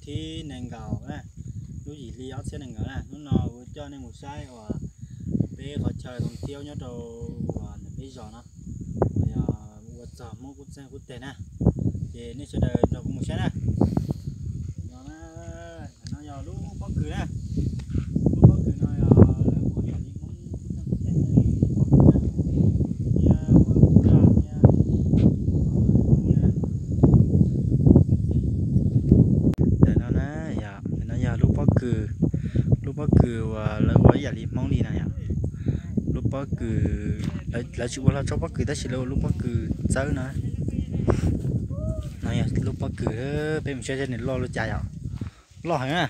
thib nees nkaum na, lub yim hli ob txhiab nees nkaum na. Hnub no kuv coj nej mus saib uas peb qhov chaw zoo thiab nyob rau uas ntawm peb zos no, uas yog ua txog Hmoob qub txeeg qub teg na. Ces nej sawv daws nrog kuv mus saib na. No, no yog lub pob kws na. Lub pob kws no yog lawv ua ib yam li Hmoob qub txeeg qub teg li pob kws na. Thiab ua lub raj thiab. Ntawm no na, yog, ntawm no yog lub pob kws, lub pob kws uas lawv ua ib yam li Hmoob li no yom. Lub pob kws, lawv tsis ua hlo tsob pob kws tab sis lawv ua lub pob kws txawb no. No yog lub pob kws, peb mus saib seb nws loj li cas yom. Loj heev na.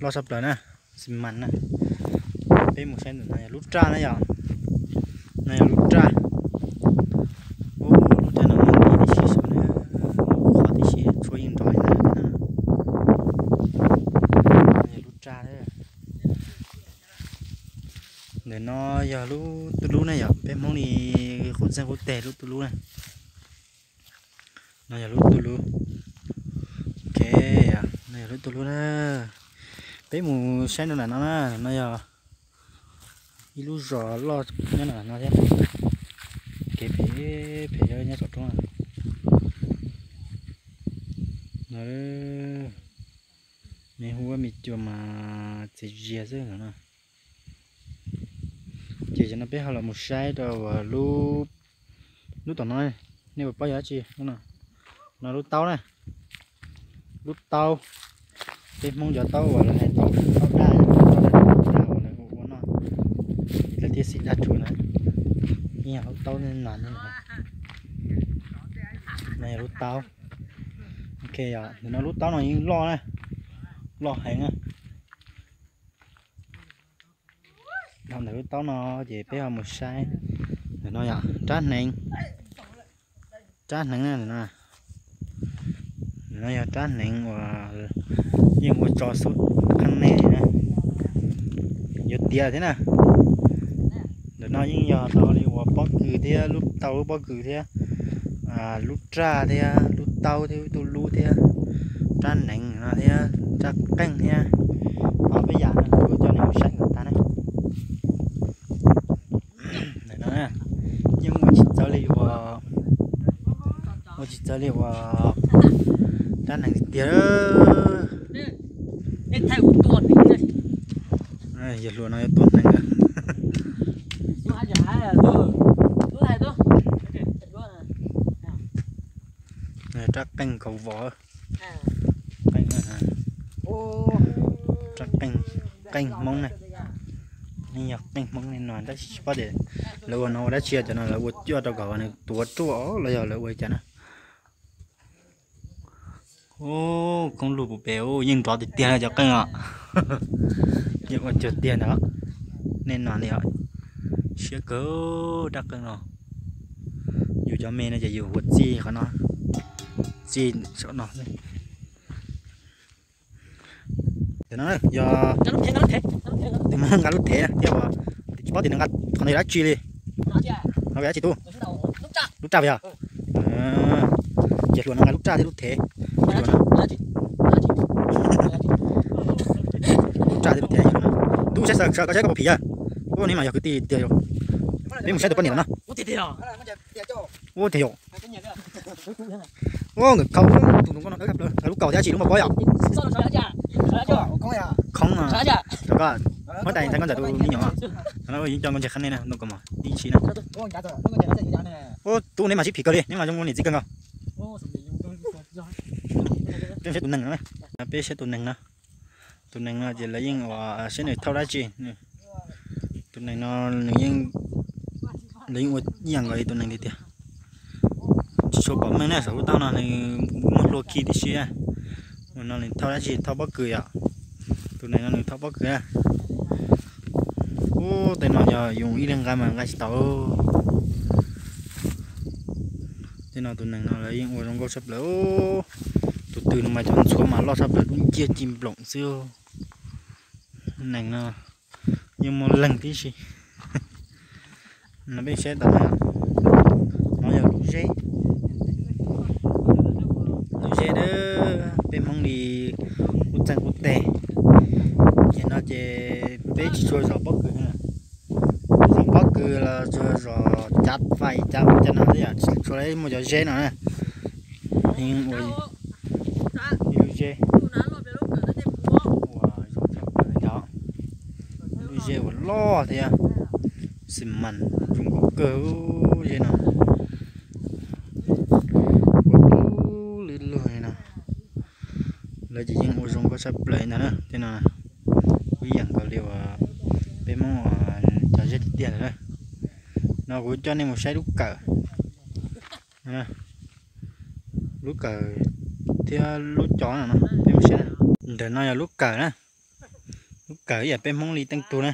Loj tshaj plaws na, xi mas na. Peb mus saib ntawm no yog lub raj na yom. No yog lub raj. Ub, lub raj no muaj tib si, qhov tib si tshuab yeej nrov li ntawd no. No yog lub raj. Ntawm no yog lub tub lub ne yom, peb Hmoob li qub txeeg qub teg lub tub lub na. No yog lub tub lub. Ok, no yog lub tub lub na. Peb mus saib rau nram no na, no yog ib lub zos loj nyob nram no thiab. Kev phem phem nyob saum roob. No, nws hu ua me cua mas txias zias xwb no. Ces zaum no peb ho los mus saib rau lub, lub tom no, nej puas paub yog dab tsi no? No lub taub na, lub taub. Peb Hmoob cov taub uas lawv hais taub, taub daj, taub daj uas lawv ua ua noj, lawv thiaj xim daj tshuav na. Ib yam lub taub no, no yog lub taub. Ok, yog ntawm no lub taub no yeej loj na, loj heev na. Dhau ntawm lub taub no ces peb ho mus saib. Ntawm no yog rab hneev, rab hneev na, ntawm no, ntawm no yog rab hneev uas yeej ua tso xub qeej nej na, yuav tiav thiab na. Ntawm no yeej yog tau li uas pob kws thiab, lub tau lub pob kws thiab, lub raj thiab, lub taub thiab, lub tub lub thiab, rab hneev no thiab, rab qeej thiab, ob peb yam no kuv coj nej mus saib kom tag na. Ntawm no yeej ua tsis txawv li uas, ua tsis txawv li uas rab hneev tiag. Yawg hluas no yuav tua hneev lawm. Rab qeej kaus vos. Qeej, rab qeej, qeej Hmoob ne. Yeej yog qeej Hmoob ne no tab sis tsis paub tias lawv ua no ua dab tsi, cov no lawv ua cuaj rau kom nws tuav ruaj los yog lawv ua li cas na. Ub, koob lug puv pem, yeej nrov tiag tiag cov qeej os. Yeej ua cuag tiag ntag. Nej no li os, siab kawg rab qeej no. Yus cov me no ces yus ua txij qhov no, txij saum no. Yog tus muab nqa lub thev thiab, tsis paub tias nws nqa qhov no yog dab tsi li. No yog dab tsi tub? Lub raj yog? Ces hluas no nqa lub raj thiab lub thev. Lub raj thiab lub thev. Tub saib sawv koj saib koj puas phim yawg. Ub, neb mas yog kwv tij tiag yom. Peb mus saib tus poj niam no. Ub, tiag yom. Ua nkawm khau tus tus nkauj no dawb tag plaws, lub kaus thiab tsis lub npau pob yom. Khoob, muab tais ntxhais koj ntxawm tus me nyuam, no yeej coj nkauj ntxhais qhab nej na, ntoo kaus mom ib tsi na. Ub, tub neb mas sib phim kawg li, neb mas zoo niam txiv kawg nkaus. Peb saib tus nees no, peb saib tus nees no. Tus nees no ces lawv yeej ua saib nws thauj dab tsi. Tus nees no nws yeej, lawv yeej ua ib yam nkaus li tus nees li tiag. Tsis tshua pom meej na, saum lub taub no nws muaj hlua khi tib si. Tus no nws thauj dab tsi, thauj pob kws yom. Tus nees no nws thauj pob kws na. Ub, tej no yog yus ib leeg nqa mas nqa tsis tau. Tej no tus nees no lawv yeej ua zoo nkauj tshaj plaws. Tus twg no mas cov ntxhuav mas loj tshaj plaws, dub nciab ci nploom xwb. Nees no yeej muaj leeg tib si. No peb saib tas, no yog lub zeb, lub zeb na. Tsuas zom pob kws, zom pob kws los tsuas zom cav fais cav ub cav no xwb yom, tsis tshua muaj cov zeb no na. Yeej ua ib lub zeb uas zoo tshaj plaws ntag, lub zeb uas loj thiab xi mas zoo nkauj kawg zeb no. Ua tub lwj lug li no, lawv ces yeej ua zoo nkauj tshaj plaws ntag na. Tej no ib yam nkaus li uas peb Hmoob uas cov zeb tiag tiag lawm na. No kuv coj nej mus saib lub kawm, lub kawm thiab lub cos no, peb mus saib na. Ntawm no yog lub kawm na, lub kawm ib yam peb Hmoob li teej tug na.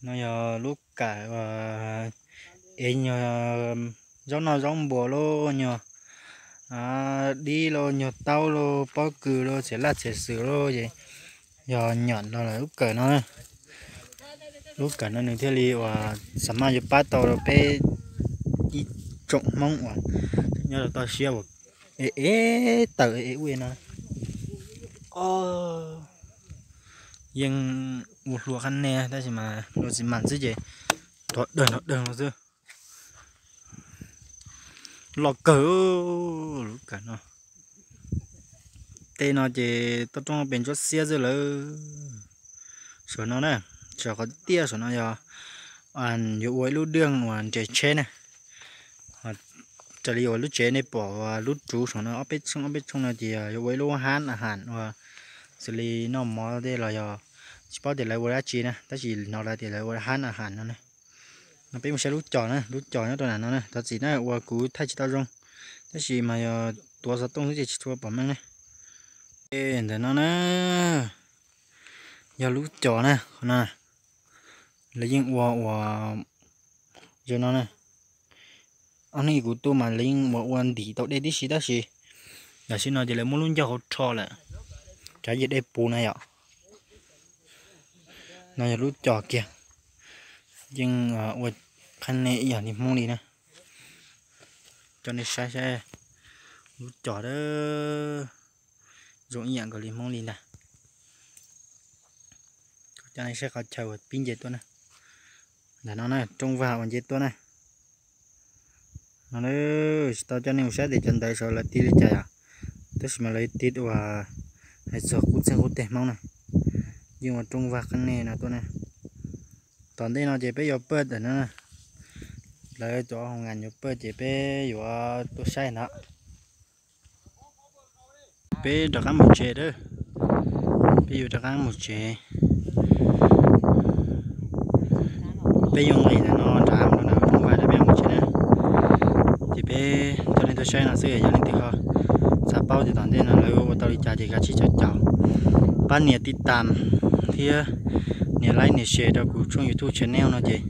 No yog lub kawm es nyuag zaub noj zaub npua lauj, nyuag dib lauj, nyuag taub lauj, pob kws lauj, txiav laj txiav xwm lauj, ces yog nyom los lawm lub kawm no. Lub kawm no nws thiaj li uas xam maj yuav pab tau rau peb ib tsoom Hmoob uas nyob rau toj siab uas es es tawm es ub no. Yeej ua hlua qab ne tab sis mas luag tsis mas xwb ces nrov dawg nrov dawg no xwb. Loj kawg lub kawm no. Tej no ces toj roob pes ntsuab xiab xwb lawm. Saum no na, saum qhov tiaj saum no yog yuav ua ib lub daj uas nres tsheb na. Raws li uas lub tsev nej pom lub tsuv saum no ob peb tshooj ob peb tshooj no ces yuav ua ib lub hab a has uas xws li noj mov tej los yog tsis paub tias lawv ua dab tsi na, tab sis hnov lawv tias lawv ua hab a has no na. No peb mus saib lub cos na, lub cos nyob rau nram no na, thov txim na uas kuv thaij tsis tau zoo, tab sis mas yog tuav xov tooj xwb ces tsis tshua pom meej na. Ntawm no na yog lub cos na, qhov no lawv yeej ua uas zoo no na. Ob hnub kuv tuaj mas lawv yeej ua ua ntim tau dej tib si tab sis tam sim no ces lawv muab lub ncauj hauv rho lawm, tsam yog dej puv na yom. No yog lub cos kiag, yeej ua qhab ne ib yam li Hmoob li na. Coj nej saib saib lub cos zoo ib yam nkaus li Hmoob li ntag. Coj nej saib qhov chaw uas pib nce tuaj na. Ntawm no na, rooj vag uas nce tuaj na. No tsis tau coj nej mus saib tias cov ntawd saud lawv tiv li cas yom, tab sis mas lawv tiv uas hais txog qub txeeg qub teg Hmoob na. Yeej ua rooj vag qhab ne no tuaj na. Tom ntej no ces peb yuav pawj ntawm no, lawv cov hoo ngas yuav pawj ces peb yuav tuaj saib ntawd. Peb rov qab mus tsev a, peb yuav rov qab mus tsev. Peb yuav nqis ntawm no nrad mus rau ntawm rooj vag rau peb mus tsev na. Ces peb coj nej tuaj saib no xwb, yog leej twg ho xav paub tias tom ntej no lawv ua tau li cas ces kav tsij caum caum, pab nias tij tam thiab nias like nias share rau kuv tshooj YouTube channel no ces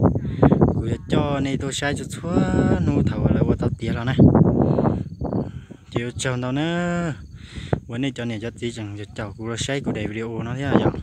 kuv yuav coj nej tuaj saib txhua txhua hnub thaum uas lawv ua tau tiav los na. Ces ua tsaug ntau na, uas nej cov niam cov txiv tseem caum kuv los saib kuv daim video no thiab yom.